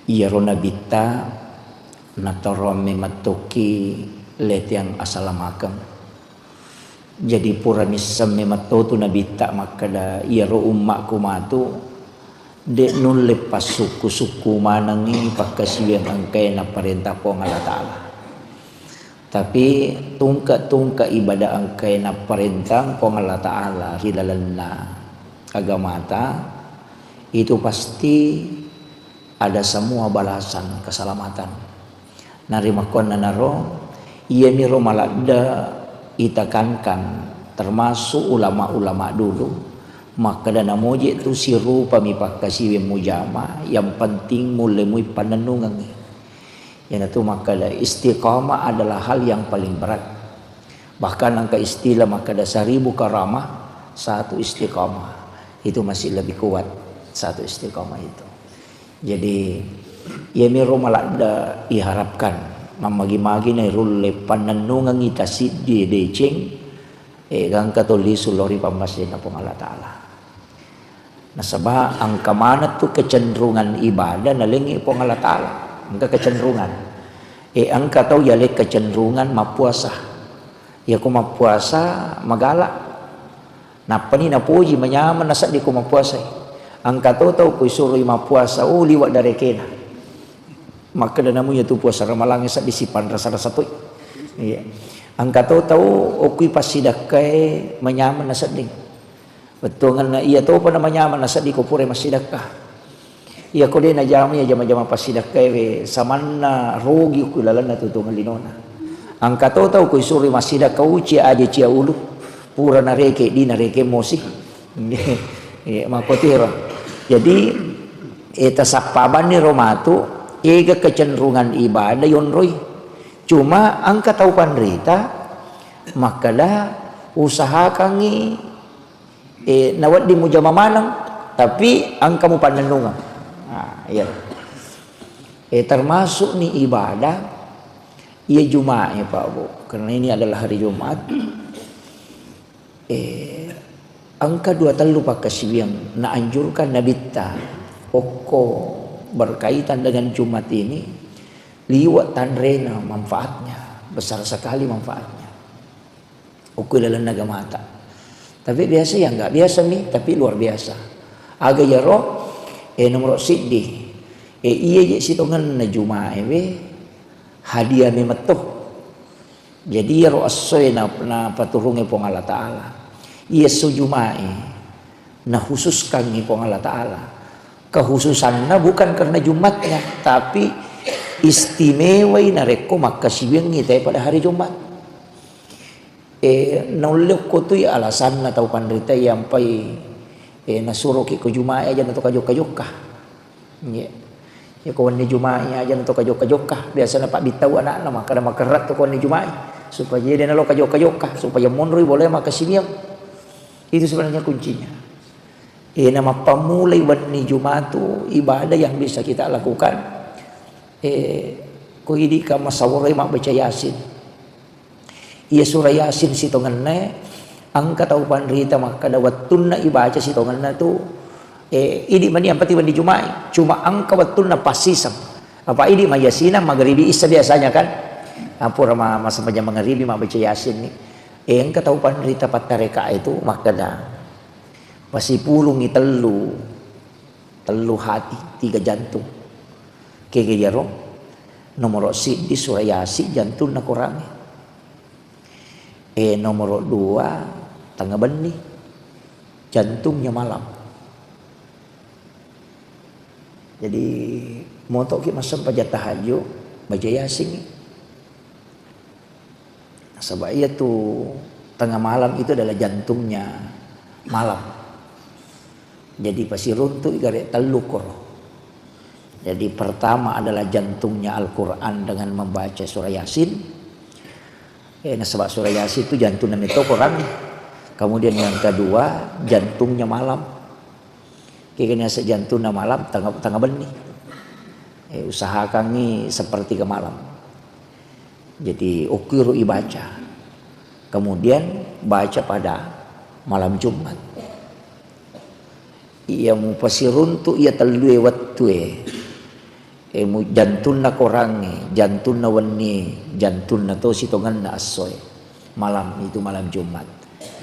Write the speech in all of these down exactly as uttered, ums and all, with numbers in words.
Iyaro nabitta natoroang memettokki leteang asalamakeng. Jadi pura misseng memettotu nabitta makkeda, iyaro ummakku matu de' nulle passukku-sukku manengngi pakkasiwiang engkae napparenta Puang Allah Ta'ala. Tapi tungke-tungke ibadah engkae napparentang Puang Allah Ta'ala ri lalenna agamata, itu pasti ada semua balasan keselamatan. Narimakkuannanaro, iyamiro maladde itakankan, termasuk ulama-ulama dulu, makkeda namoje tu sirupami pakkasiwiang mujama, yang penting mulle mui pannennungengngi. Iyanatu makkeda istiqamah adalah hal yang paling berat. Bahkan engka istilah makkeda seribu karamah, satu istiqamah. Itu masih lebih kuat satu istiqamah itu. Jadi, iyamiro maladde iharapkan. Mammagi-magi nairulle pannennungengngi tasiddi deceng, eh, gangka to lisu lao ri pammasena Puang Allah Ta'ala. Nasaba engka maneng tu kecenderungan ibadah nalengngi Puang Allah Ta'ala. Engka kecenderungan. Eh, engka tau yaleng kecenderungan mappuasa. Iyako mappuasa magala. Nappani napoji manyameng nasedding ko mappuasai. Engka to tau ko isuroi mappuasa, oh, liwa darekena. Makkeda namu iyatu puasa ramalangnge sedding sipanrasa-rasa toi. Iya. Engka to tau okkui passidakkae manyameng nasedding. Bettuangenna iya topa namanyameng nasedding ko pura massidakka. Iyako de' najama iya jama-jama passidakkae we, samanna rogi ku lalenna tutungeng linona. Engka to tau ko isuroi massidakka uci aja cia ulu, pura nareke di nareke mosi. Iya, makkotiro. Jadi, eh, tasappabanni ro matu, ega kecenderungan ibadah yonroi. Cuma engka tau panrita makkeda usahakangngi Eh, nawedding mujama maneng, tapi engka mupannennungeng. Nah, iya. Eh, termasuk ni ibadah, iya Jumae, Pak, Bu. Karena ini adalah hari Jumat. Eh, engka dua tellu pakkasiwiang naanjurkan Nabitta okko berkaitan dengan Jumat ini, liwa tanrena manfaatnya, besar sekali manfaatnya. Okko ilalenna agamata. Tapi biasa ya enggak biasa mi, tapi luar biasa. Aga iyaro, eh, nomoro siddi. Eh, iya je sitongenna Jumae we, hadiah memetto. Jadi iyaro essoe na, napaturungi Puang Allah Ta'ala. Iya esso Jumae, nakhususkangngi Puang Allah Ta'ala. Kekhususanna bukan karena Jumatnya, tapi istimewai narekko makkasiwiangngi te pada hari Jumat. Eh, naulle okkotui alasanna tau panrita iyampai, eh, nasuroki ko Jumae aja nato kajokka-jokka. Iya. Ya ko wenni Jumae aja nato kajokka-jokka. Biasana pabbittau anakna makkada makerrat to ko wenni Jumae. Supaya de nalo kajokka-jokka, supaya monroi bolae makkasiwiang. Itu sebenarnya kuncinya. Eh, namappammulai wenni Jumatu ibadah yang bisa kita lakukan. Eh, ko idi ka masawarai mabbaca Yasin. Iya sura Yasin sitongenna, engka tau panrita makkada wettunna ibaca sitongenna tu, eh, idi mani yang penting wenni Jumae. Cuma engka wettunna passiseng. Apa idi mayyasina magaribi isya biasanya kan? Apura ma-, massempajang magaribi mabbaca Yasin ni. Eh, engka tau panrita pattareka itu makkada, pasipulungi tellu, tellu hati, tiga jantung. Kega iyaro? Nomoro siddi sura Yasin jantunna Korangnge. Eh, nomoro dua tengnga benni, jantungnya malam. Jadi, motoki massempajang tahajud, baca Yasin. Nasaba iyatu tengah malam itu adalah jantungnya malam. Jadi pasiruntu'i gare tellu koro. Jadi pertama adalah jantungnya Al-Quran dengan membaca surah Yasin. Eh, nasaba surah Yasin itu jantungnya metto Quran. Kemudian yang kedua, jantungnya malam. Kegani ase jantungna malam, tengah, tengah benni. Eh, usahakangi sepertiga malam. Jadi, okkiru ibaca. Kemudian baca pada malam Jumat. Iya mupasiruntu iya tellue wettue. Eh, mu-, jantunna korangnge, jantunna wennie, jantunna to sitongenna essoe. Malam itu, malam Jumat.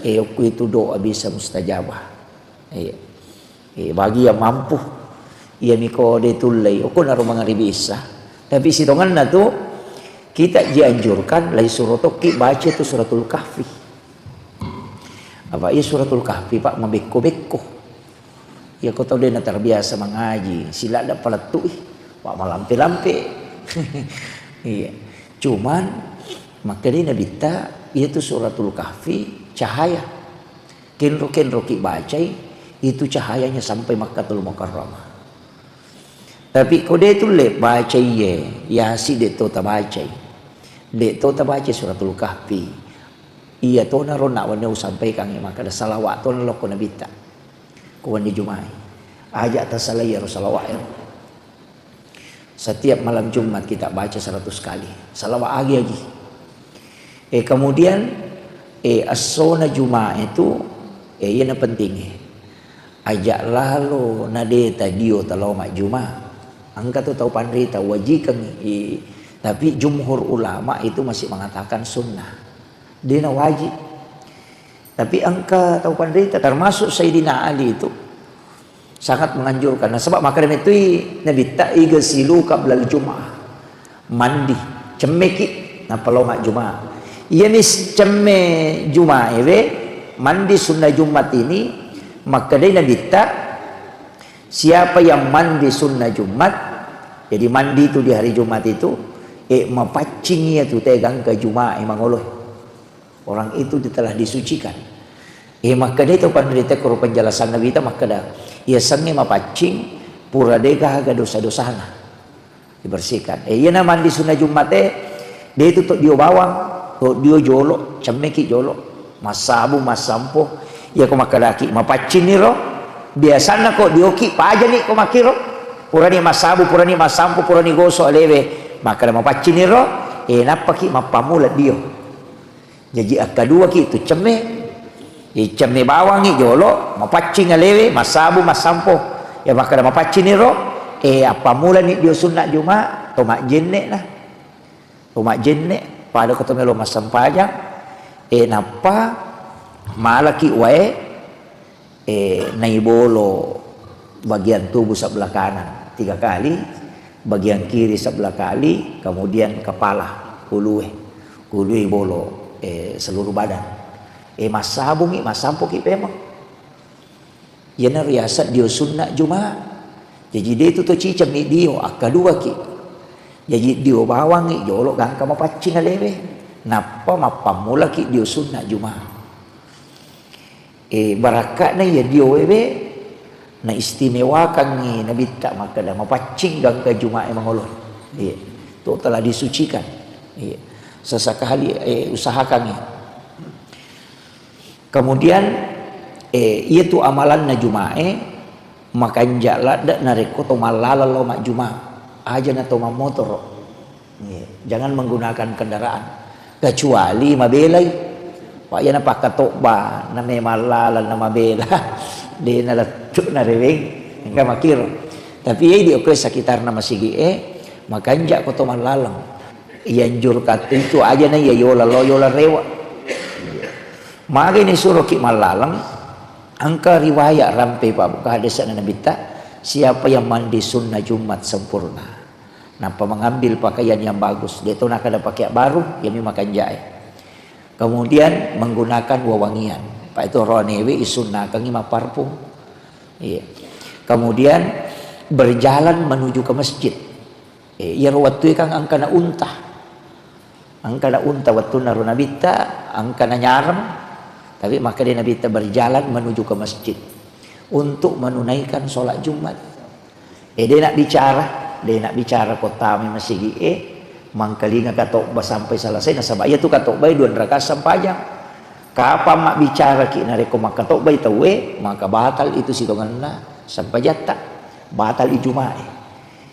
Eh, okko itu doa bisa mustajabah. Iya. Eh, bagi yang mampu, iya miko de tullei, okko naro mangaribi isa. Tapi sitongenna tu, kita dianjurkan lai suro tokki baca tu Suratul Kahfi. Apa iya Suratul Kahfi, Pak, mabekko-bekko. Iya, ko tau de na terbiasa mangaji, siladda palettu'i, wa malampe-lampe. Iya. Cuman, makkedai Nabitta, iya tu Suratul Kahfi cahaya. Kenro-kenroki bacai, itu cahayanya sampai Makkatul Mukarramah. Tapi ko de tulle bacai ye, Yasin de to tabacai. De to tabacai Suratul Kahfi. Iya tona ro nak wenni usampaikangngi makkeda salawat tona lokko Nabitta. Ko wenni Juma'i. Aja tasalai ero salawat ero. Setiap malam Jumat kita baca seratus kali. Salawat agi-agi. Eh, kemudian, eh, essona Jumat itu, eh, iyana pentingnya. Aja lalo nadeta dio talao majjuma. Engka tu tau panrita wajikeng, eh, tapi jumhur ulama itu masih mengatakan sunnah. Dena wajib. Tapi engka tau panrita, termasuk Sayyidina Ali itu, sangat menganjurkan. Nasaba makkeda metoi Nabitta, "Igsilu qablal Jum'ah." Mandi, cemmeki, nappa lao majjuma. Iyami s-, cemme Juma'ewe, mandi sunna Jumat ini, makkedai Nabitta, siapa yang mandi sunna Jumat, jadi mandi itu di hari Jumat itu, eh, mapaccing iya tu tegangka Juma'e mangoloe. Orang itu telah disucikan. Eh, makkedai tau panrita koro penjelasan Nabitta makkeda, iya sengnge mapaccing pura degaga dosa-dosana. Dibersihkan. Eh, iyana mandi sunna Jumat e, de tu to dio bawang, to dio jolo, cemmeki jolo. Massabu, massampo. Iya ko makkedaki, mapaccing niro, biasanna ko dioki pajani ko makkiro. Purani massabu, purani massampo, purani gosok alewe. Makkeda mapaccing niro, eh, nappaki mappamula dio. Jaji, akkaduaki tu cemme. Jadi, cemme bawangngi jolo, mapaccing alewe, massabu, massampo. Iya makkeda mapaccing niro, eh, appammulani dio sunna Juma, to majjenne na. To majjenne, pada ko to melo massempajang, eh, nappa malaki wae, Eh, naibolo bagian tubuh sebelah kanan tiga kali, bagian kiri sebelah kali, kemudian kepala, ulue, ulue ibolo, eh, seluruh badan. Eh, massabungi, massampoki pemeng. Iyana riaseng dio sunna Juma. Jaji de tu to cicemmi dio, akkaduaki. Jaji dio bawangngi jolo gangka mapaccing alewe. Nappa mappammulaki dio sunna Juma. Eh, barakka'na iya diowewe, naistimewakangngi Nabitta makkeda, mapaccing gangka Juma'e mangolo. Iya. Tu telah disucikan. Iya. Sesekali, eh, usahakangngi. Kemudian, eh, iya tu amalanna Juma'e, makanja ladde narekko to mallaleng lao majjuma. Aja na to mammotoro. Iya, jangan menggunakan kendaraan. Kecuali mabelai. Pak, iyana pakkatobba, na memang laleng na mabela. Dena lettu na reweng, engka makkiro. Tapi iya di okko sekitarna masigi e, makanja ko to mallaleng. Ianjurkan itu aja na iya yola lo, yola rewa. Magai ni suroki mallaleng, engka riwayat rampe Pak Buka hadesna Nabitta, siapa yang mandi sunnah Jumat sempurna. Nappa mengambil pakaian yang bagus. De to nakkeda pakaian baru, iyami makanjae. Kemudian menggunakan wewangian. Pak, itu roanewe isunnakangi mapparfum. Iya. Kemudian berjalan menuju ke masjid. Eh, iyaro wettue kan engkana unta. Engkana unta wettunna ro Nabitta, engkana nyareng, tapi makkeda Nabitta berjalan menuju ke masjid untuk menunaikan sholat Jumat. Eh, de nak bicara, de nak bicara ko tama masigi e, mangkalinga katobba sampai selesai, nasaba iya tu katobba e dua rakaat sempajang. Kapang mabbicaraki narekko makkatobbai tauwe, maka batal itu sitongenna sempajatta, batal i Jumae.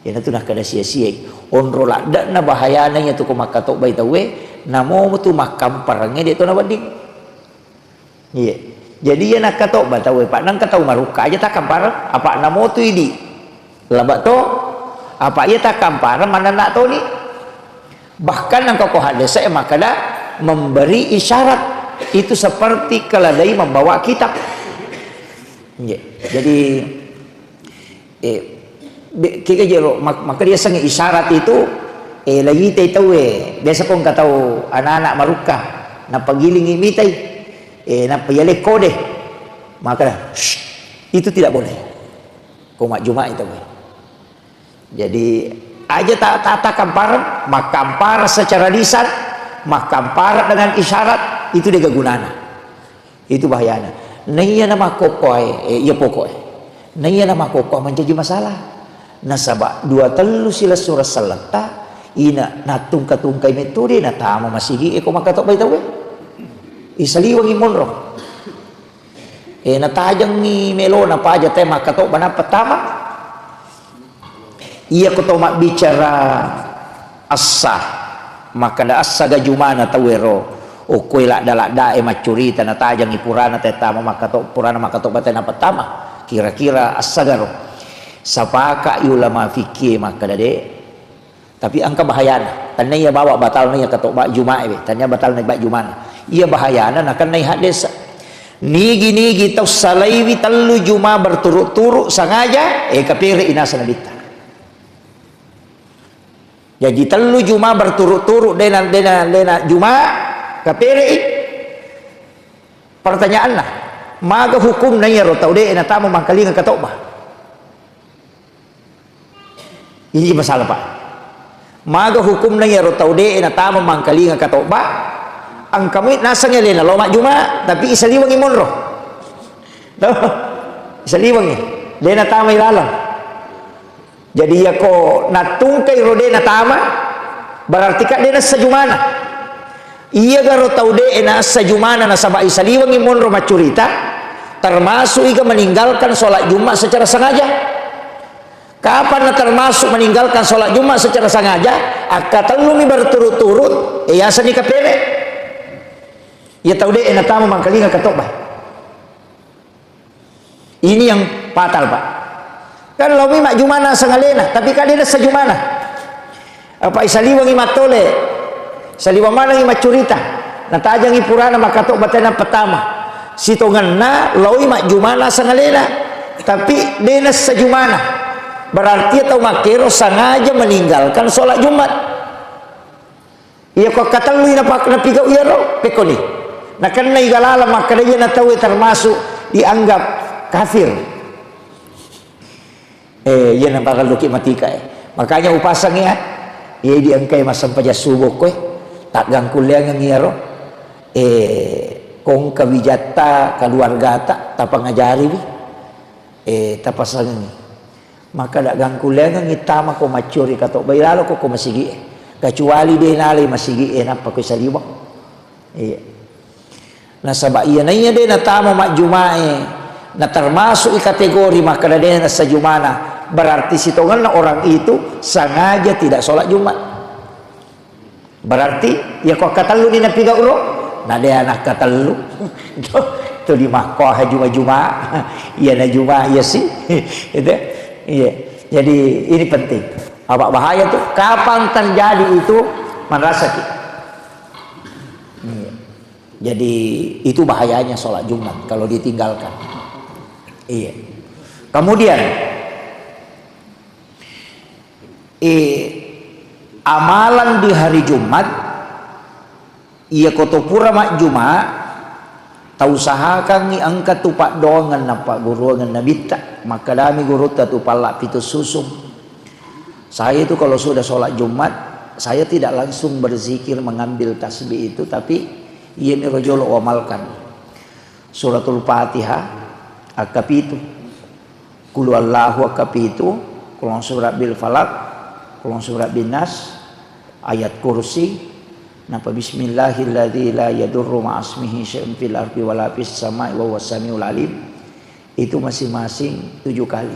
Iyanatu nakkeda sia-siai. Onro ladde'na bahayana iyatu ko makkatobbai tauwe, namo tu makkamparengnge de' to nawedding. Iya. Jadi iya nakkatobba tauwe, pa' nengka tau marukka aja takkampareng, apa' namo tu idi'. Laba' to, Apa iya takkampareng manenna toni. Bahkan engka ko haddese'e makkeda memberi isyarat itu seperti keledai membawa kitab. Nggih. Jadi, eh, be-, kega jero mak-, maka dia sengi isyarat itu, eh, lagi te tau, eh, biasa ko engka tau anak-anak marukka, nappa gilingi mitai, eh, nappa yale kode, maka, "Shh, itu tidak boleh." Ko majjuma itu, eh. Jadi, aja ta-, ta-, takkampareng, makkampara secara lisan, makkampara dengan isyarat, itu dega gunana. Itu bahayana. Naiya namakkokkoe, eh, iya pokoe. Naiya namakkokkoe mancaji masalah. Nasaba dua tellu silessureng selletta, ina nattungka-tungkai metode natama masigi e ko makkatobbai tauwe. Isaliwengi monro. Eh, natajengngi melona paja te makkatobba nappa tama. Iya ko to mabbicara assa, makkeda assa gajumana tauwero, okkoe ladda-laddae maccurita, natajengngi purana te tama makkato-, purana makkatobba te nappa tama. Kira-kira assagaro? Sapaka ulama fikih makkeda de. Tapi engka bahayana. Tennia bawa batalna iya katobba Jumae we. Tennia batalna ba Jumana. Iya bahayana nakennai haddesa. Nigi-nigi tau salaiwi tellu Juma berturut-turut sengaja, eh, kapere inasa nabitta. Jadi tellu Juma berturut-turut dena, dena, dena Juma, kapere i. Pertanyaanna, maga hukumna iyaro tau de natama mangkalinga katobba? Ini masalah, Pak. Maga hukumna iyaro tau de natama mangkalinga katobba? Engka mui naseng alena lao majjuma, tapi isaliwengi monro. Toh? Isaliwengi. De natama ilaleng. Jadi, iyako nattungkai ro de natama, berarti ka de nassa jumana. Iyagaro tau de nassa jumana nasaba isaliwengi monro maccurita, termasuk iga meninggalkan sholat Jumat secara sengaja. Kapan na termasuk meninggalkan sholat Jumat secara sengaja? Akkatellumi berturut-turut, eh, yasani kapere. Iya tau de natama mangkalinga katobba. Ini yang fatal, Pak. Kan laomi majjumana sangalena, tapi kan de nassa jumana. Apa isaliwengi mattole, saliweng manengi maccurita, natajengi purana makkatobba tena pertama. Sitongenna laoi majjumana sangalena, tapi de nassa jumana. Berarti tau makkero sengaja meninggalkan sholat Jumat. Iya ko katellui napak-, napigau iyaro, pekkoni. Nakennai galala makkeda iyana tauwe termasuk dianggap kafir. Eh, iyana parelluki matika, eh. Makanya upasang ya, iya diengkai massempajang subuh koe, taggangkulleangeng iyaro. Eh, kongka wijatta, keluargata, tapangajariwi. Eh, tapasangengi. Maka da gangkuleangengi tama ko maccuri katobbai lalo ko, ko masigi'e. Kecuali de nalai masigi'e nappa ko saliweng. Iya. Nasaba iya naiya de natama majjumae, na termasuk i kategori makkeda de nassa jumana, berarti sitongenna orang itu sengaja tidak sholat Jumat. Berarti, iya ko akkatellu ni napigau ro? Na de nakkatellu. To, to di makkoha juma-juma. Iya na juma, iya si. Itu. Iya. Jadi, ini penting. Apa bahaya tuh? Kapan terjadi itu, manrasaki. Iya. Jadi, itu bahayanya sholat Jumat kalau ditinggalkan. Iya. Kemudian, Eh, amalan di hari Jumat, iya ko to pura majjuma, tausahakangngi engka tu paddoangeng nappagguruangeng Nabitta. Makkedami gurutta tu palla pitu susung. Saya itu kalau sudah sholat Jumat, saya tidak langsung berzikir mengambil tasbih itu, tapi iya miro jolo uamalkan. Suratul Fatihah, akka pitu. Qul huwallahu akka pitu, Qul a'udzu birabbil falaq, Qul a'udzu birabbin nas, ayat kursi, napa bismillahilladzi la yadurru ma'asmihi syai'un fil ardi wala fis sama'i wa huwas samiul alim. Itu masing-masing tujuh kali.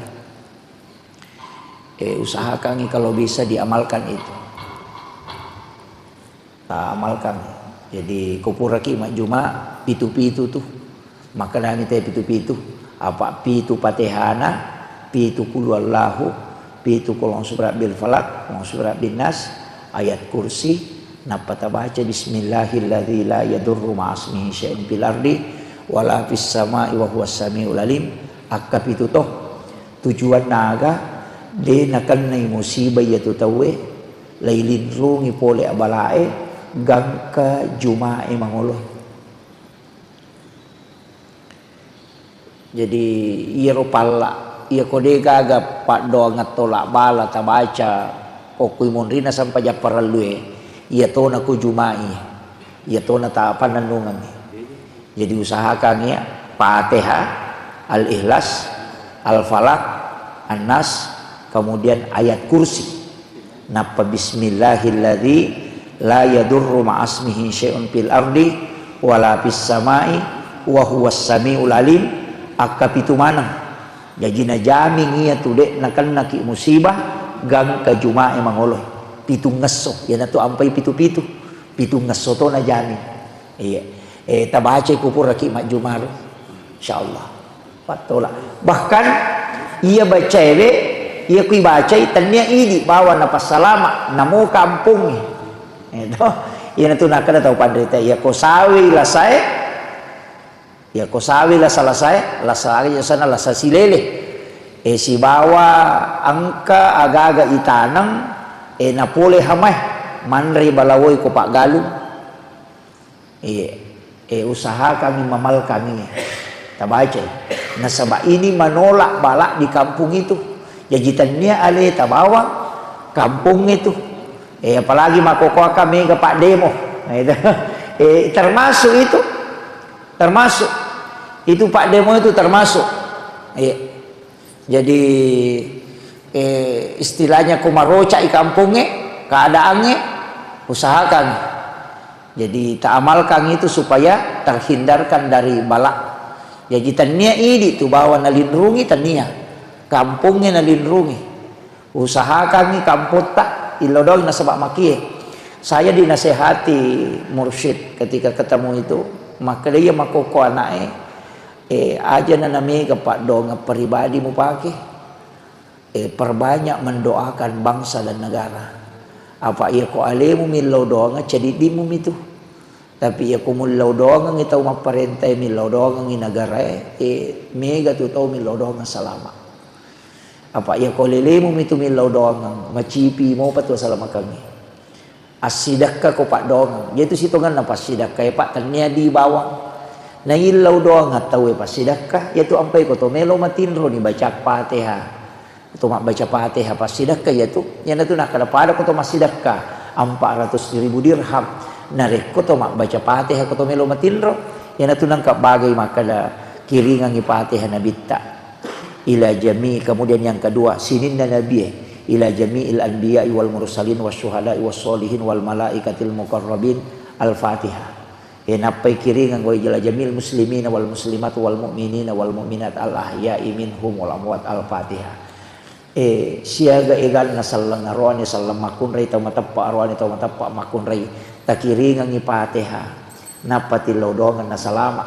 Eh, usahakan kalau bisa diamalkan itu. Ta amalkan. Jadi, ko puraki majjuma, pitu-pitu tu. Makkedani te pitu-pitu. Apa pitu Fatihana, pitu Qul huwallahu, Pitu, Qul a'udzu birabbil falaq, Qul a'udzu birabbin nas, ayat kursi, nappa tabaca, "Bismillahilladzi la yadurru ma'asmihi syai'un fil ardi wala fis sama'i wa huwas samiul alim." Akkapitu to. Tujuanna aga? De nakennai musibah iyatu tauwe, lailinrungi pole abalae gangka jumae mangoloe. Jadi, iyaro palla, iyako de gaga paddoangeng tolak bala tabaca, ko kui monrina sempajang parellue, iyatona ko jumai, iyatona ta pannennungengngi. Jadi, usahakan ya, Fatihah, Al-Ikhlas, Al-Falaq, An-Nas, kemudian ayat kursi. Nappa, "Bismillahilladzi la yadurru ma'asmihi syai'un fil ardi wala fis sama'i wa huwas samiul alim." Akkapitu maneng. Jaji najaming iyatu de nakennaki musibah gangka jumae mangoloe. Pitungngesso, iyanatu ampai pitu-pitu. Pitungngesso to najaming. Iya. Eh, tabacai kupuraki majjumaru. Insyaallah. Pattola. Bahkan iya bacaewe, iya kui bacai tennia idi bawang napassalama, namo kampongnge. Eto, iyanatu nakkeda tau panrita, iya ko sawi lasae, iya ko sawi lasa-lasae, lasa aga sana lasa silele. Eh, sibawa engka aga-aga itaneng, eh, napole hamae, manrei balawoi ko paggalung. Iya. Eh, usahakangngi mamalkangngi. Tabacai. Nasaba ini menolak bala di kampung itu. Jaji tennia aleta bawang kampung itu. Eh, apalagi makkokkoe mega paddemo. Nah, itu. Eh, termasuk itu. Termasuk. Itu paddemo itu termasuk. Iya. Jadi, eh, istilahnya ko marocai kampongnge, keadaangnge, usahakan. Jadi, taamalkan itu supaya terhindarkan dari bala. Jadi, tennia idi tu bawang nalinrungi, tennia. Kampongnge nalinrungi. Usahakangngi kampotta, illau doang nasaba makie. Saya dinasehati mursyid ketika ketemu itu, makkeda iya makkokko ana'e, Eh, aja na namega paddoangeng pribadi mupake. Eh, perbanyak mendoakan bangsa dan negara. Apa iya ko alemu millau doangeng, cediddimu mitu. Tapi iya ko mullau doangengngi tau mapparentae, millau doangengngi negarae, eh, mega tu tau millau doangeng salama. Apa iya ko lelemu mitu millau doangeng, macipi mopa tu asalamakengnge. Assidekka ko paddoangeng. Iyatu sitongenna passidekka, e, Pak, tennia di bawang. Naillau doangeng tauwe passidekka, iyatu ampai ko to melo matinro ni baca Fatihah. To mabbaca Fatihah passidekka iyatu. Iyanatu nakkeda pada ko to massidekka empat ratus ribu dirham. Narekko to mabbaca Fatihah ko to melo matinro, iyanatu nengka bagai makkeda kiringangngi Fatihah nabitta. Ila jami, kemudian yang kedua, sininna nabie, ila jami'il anbiya'i wal mursalin wasyuhada'i wassolihin wal malaikatil muqarrabin. Al-Fatihah. E, nappai kiringeng ko ila jami'il muslimina wal muslimat wal mu'minina wal mu'minat al ahya'i minhum wal amwat. Al-Fatihah. E, siaga eganna selleng, aroane selleng makkunrai tau mateppa, aroane tau mateppa makkunrai. Takiringengngi Fatihah. Nappa tillau doangeng nasalama.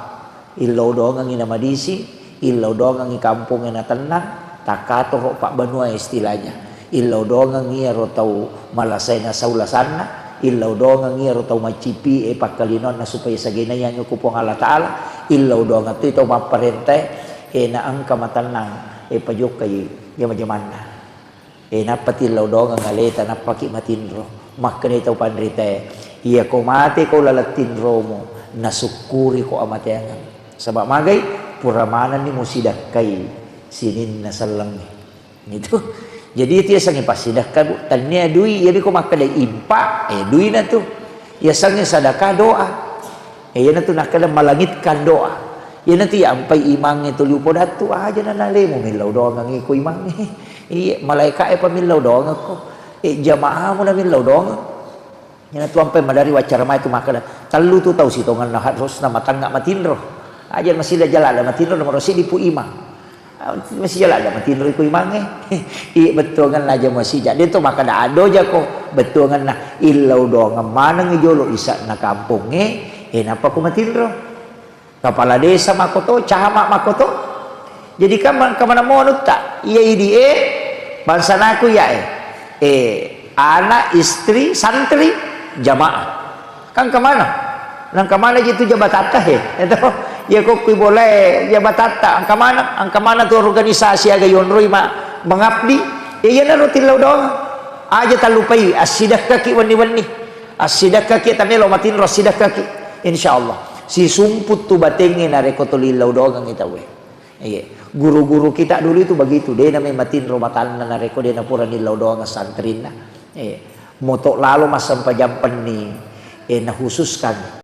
Illau doangengngi namadising, illau doangengngi kampongnge natennang, takkatoro pabbanua istilahnya. Illau doangengngi iyaro tau malasae nasau lasanna, illau doangengngi iyaro tau macipi e pakkalinoanna supaya sagenaiangngi ku Puang Allah Ta'ala, illau doangeng tu tau mapparentae, e, naengka matennang, e, pajokkai jama-jamanna. E, nappa tillau doangeng aleta, nappaki matinro. Makkedai tau panritae, "Iyako mateko laleng tinromu, nasukkuriko amateangeng." Saba magai? Pura manenni musidakkai sininna sellengnge. Itu. Jadi itu yasengnge passidakka, Bu. Tennia dui, jadi ko makkeda impa, e, duina tu. Yasengnge sadaka doa. E, iyanatu nakkeda melangitkan doa. Iyanatu yampai imangnge tuli upodattu, aja na nalemu millau doangengngi ko imangnge. Iya, malaeka'e pa millau doangekko. E, jamaamu na millau doangeng. Iyanatu ampai madari waccara mai tu makkeda, tellu tu tau sitongenna harusna matangnga matinro. Aja masila jala ada matinro, nomor siddi pu imang. Ah, masi jala ada matinroi ko imangnge. I bettuangenna aja masija. De to makkeda addo jako bettuangenna. Illau doangeng maneng jolo isa'na kampongnge, e, nappa ko matinro. Kepala desa makkoto, camat makkoto. Jadi kamang, kamana mo anutta? Iya idi e, Bangsanaku ya, eh, eh, anak, istri, santri, jamaah. Kan kemana? Nang kemana gitu jabatatta, he? Itu, ya kok kui boleh jabatatta. Angka mana? Angka mana tu organisasi aga yonroi ma mengabdi? Ya, iya naro tillau doang. Aja talupai, assidakkaki wenni-wenni. Assidakkaki, tamelo matinro assidakkaki. Insya Allah. Sisumput tu batengnge narekko tuli lau doangengngi tauwe. Iya. Guru-guru kita dulu itu begitu, de name matinro matanna narekko de napura nillau doang santrinna. Iya. Moto lalo massempajang penni, eh, nakhususkan